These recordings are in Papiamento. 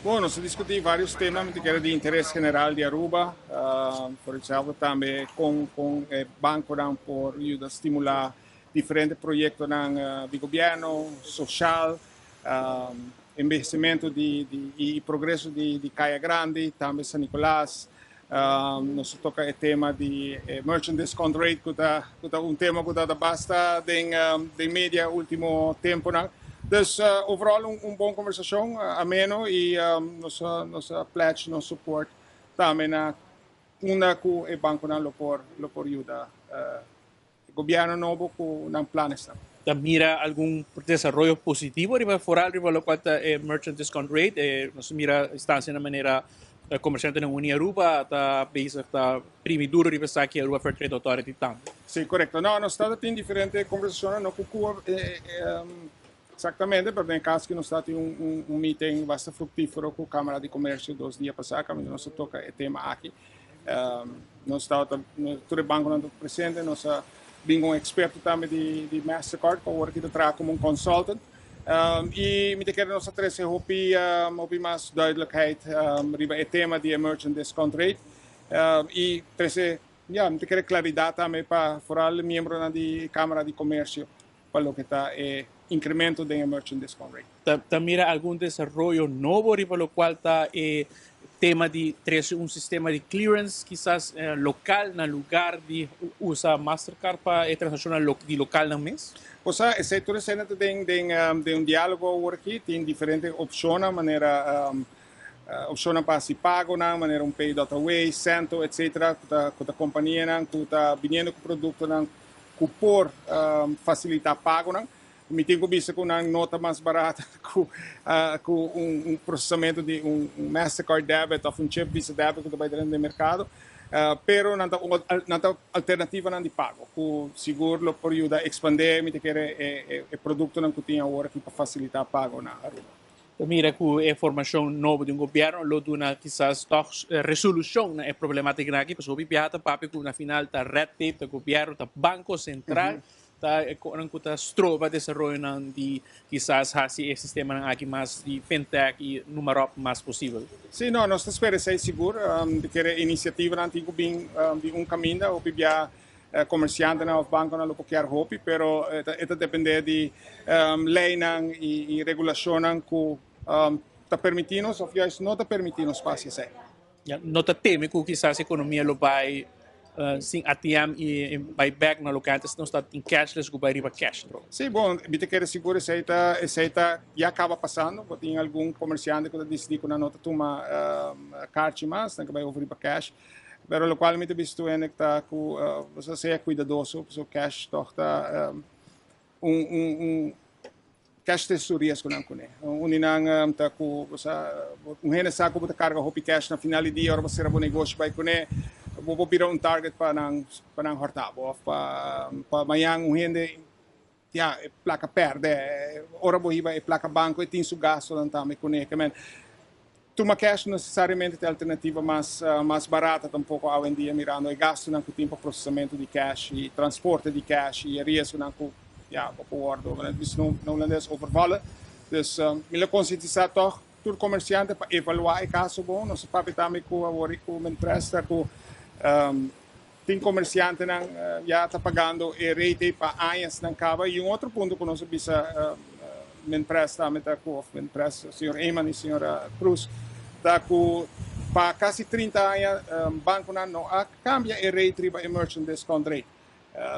Bon, nos a discuti varios tema cu ta di interes general di Aruba. Por ehempel, tambe cu e banconan por yuda stimula diferente proyecto di gobierno, social, investimento di y progreso di Caya Grandi, tambe San Nicolas. Nos a toca e tema di merchant discount rate, cu ta un tema cu ta basta den media ultimo tempo, no? Dus overall un bon conversacion, ameno y nos pledge nos support tambe na unda cu e banconan lo por yuda gobierno nobo cu nan planan. Mira algun desaroyo positivo riba foral riba loke ta e merchant discount rate? Nos mira instancia na manera comerciantenan Unie Aruba ta bezig ta primi duro riba esaki, Aruba Fair Trade Authority tambe. Si, corecto. No, nos ta tin diferente conversacion, no cu exactamente, pero den caso cu nos tin un meeting basta fructifero cu Camara di Comercio 2 dia pasa, cu nos a toca e tema aki. Nos ta tur banconan presente, nos tin un experto tambe di Mastercard, pa cu ta traha como un consultant. Y mi ta kere nos a trece hopi mas duidelijkheid riba e tema di merchant discount rate. Y trece, ja, mi ta kere claridad tambe pa vooral miembronan di Camara di Comercio pa loke ta e incremento di merchant discount rate. Ta mira algun desaroyo nobo riba loke ta e tema di trece un sistema di clearance kisas local na luga di usa Mastercard pa e transaccion di local nan mes? Osea, e sector tin un dialogo aki, tin diferente opcion, manera opcion pa haci pago, manera un pay.away, Cento, etc. Cu ta compania cu ta biniendo cu producto cu por facilita pago. Mi tin cu bisa cu nan no ta mas barata cu un procesamento di un Mastercard debit of un chip Visa debit cu ta bay den mercado. Pero nan ta alternativanan di pago, cu sigur lo por yuda expande, mi ta kere, e productonan cu tin awor aki pa facilita pago na Aruba. Mira cu e formacion nobo di un gobierno lo duna kisas toch resolucion na e problematica aki, pasobra hopi ta papia cu na final ta red tape, ta gobierno, ta Banco Central, ta cu ta stroba desaroyo di kisas haci e sistema aki mas di fintech y numero mas posibel. Si, no, nos ta spera sigur di cu e iniciativanan tin cu bin di un caminda, of via comerciantenan of banconan lo kier hopi, pero e ta depende di leynan y regulacionnan cu ta permiti nos of juist no ta permiti nos pa haci. Ja, no ta teme cu kisas economia lo bay sin ATM y bay back na loke antes nos ta in cashless cu bay riba cash. Si, bon, mi ta kere sigur esey ta ya caba pasando, porque tin algun comerciante cu ta dicidi cu no ta tuma kaartje mas, nan ta bay over riba cash. Pero loke mi ta bisto e ta cu bo sea cuidadoso, so cash toch ta un cash tin su riesgonan cune. Un nan ta cu, osea, un hende sa cu ta carga hopi cash, na final di dia, ora bo sera bo negoshi bay cune, bo bira un target pa nan horta bo of pa mañan un hende, ja, e placa perde. Ora bo hiba e placa banco e tin su gastonan tambe cune. Kemen, tuma cash no necesariamente ta e alternativa mas barata tampoco awendia, mirando e gastonan cu tin pa procesamento di cash y transporte di cash y riesgonan cu, ja, bo por wordo, dus no na Hulandes, overvallen. Dus mi lo concientisa toch tur comerciante pa evalua e caso bon. Nos papia tambe cu awor cu men presta cu tin comerciantenan ya ta pagando e rate pa añanan caba. Y un otro punto cu nos a bisa men presta tambe ta cu, of men presta, señor Eman y señora Cruz, ta cu pa casi 30 aña banconan no a cambia e rate riba e merchant discount rate.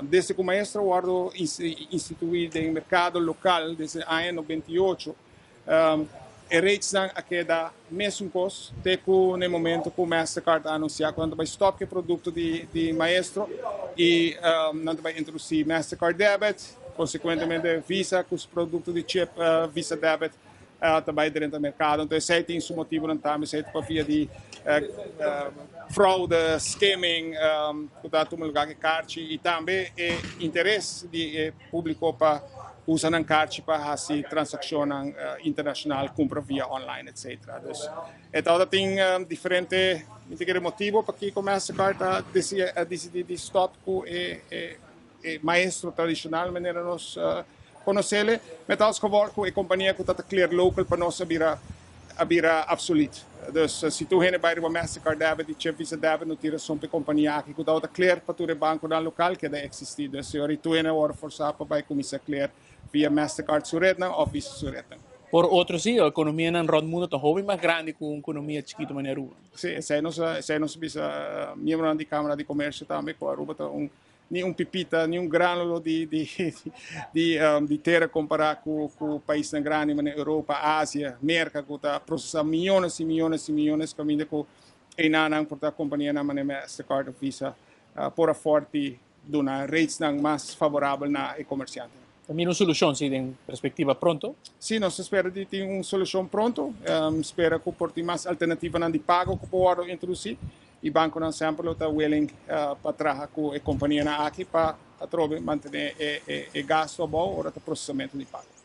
Desde cu Maestro a wordo institui den mercado local, desde aña 98, e rates nan a keda mesun cos, te cu na momento cu Mastercard a anuncia cu nan bay stop e producto di Maestro y nan bay introduci Mastercard Debit, consecuentemente Visa cu su producto di chip Visa Debit tambe den e mercado. Anto, esey tin su motivo tambe, esey pa via di fraude, skimming, cu ta tuma luga cu kaarchi y tambe e interes di publico pa usa nan kaarchi pa haci transaccion internacional, compra via online, etc. Dus, anto tin diferente motibo pa cu Mastercard a dicidi di stop cu e Maestro tradicional manera nos conoce. Met als gevolg cu e compania cu ta clear local pa nos bira a bira obsoleto. Dus si tur hende bay riba Mastercard debit y chip Visa debit, no tin rason pa e compania aki cu ta clear pa tur e banconan local keda existi. Dus tur hende awor forsa pa bay cuminsa clear via Mastercard su rednan of Visa su rednan. Por otro si, e economia na rond mundo ta hopi mas grandi cu un economia chikito manera Aruba. Si, esey nos bisa miembro di Camara di Comercio tambe, cu Aruba ta un ni un pipita, ni un granulo di tera compara cu paisnan grandi, manera Europa, Asia, Merca, cu ta procesa miyones y miyones y miyones, caminda cu einan por ta companianan manera Mastercard of Visa por afford di duna rates nan mas favorabel na e comerciante. Tambe un solucion, si, den perspectiva pronto? Si, nos ta spera di tin un solucion pronto. Spera cu por tin mas alternativanan di pago cu por introduci y banconan semper ta willing pa traha cu e companianan aki pa atrobe mantene e gasto abou ora ta procesamento di pago.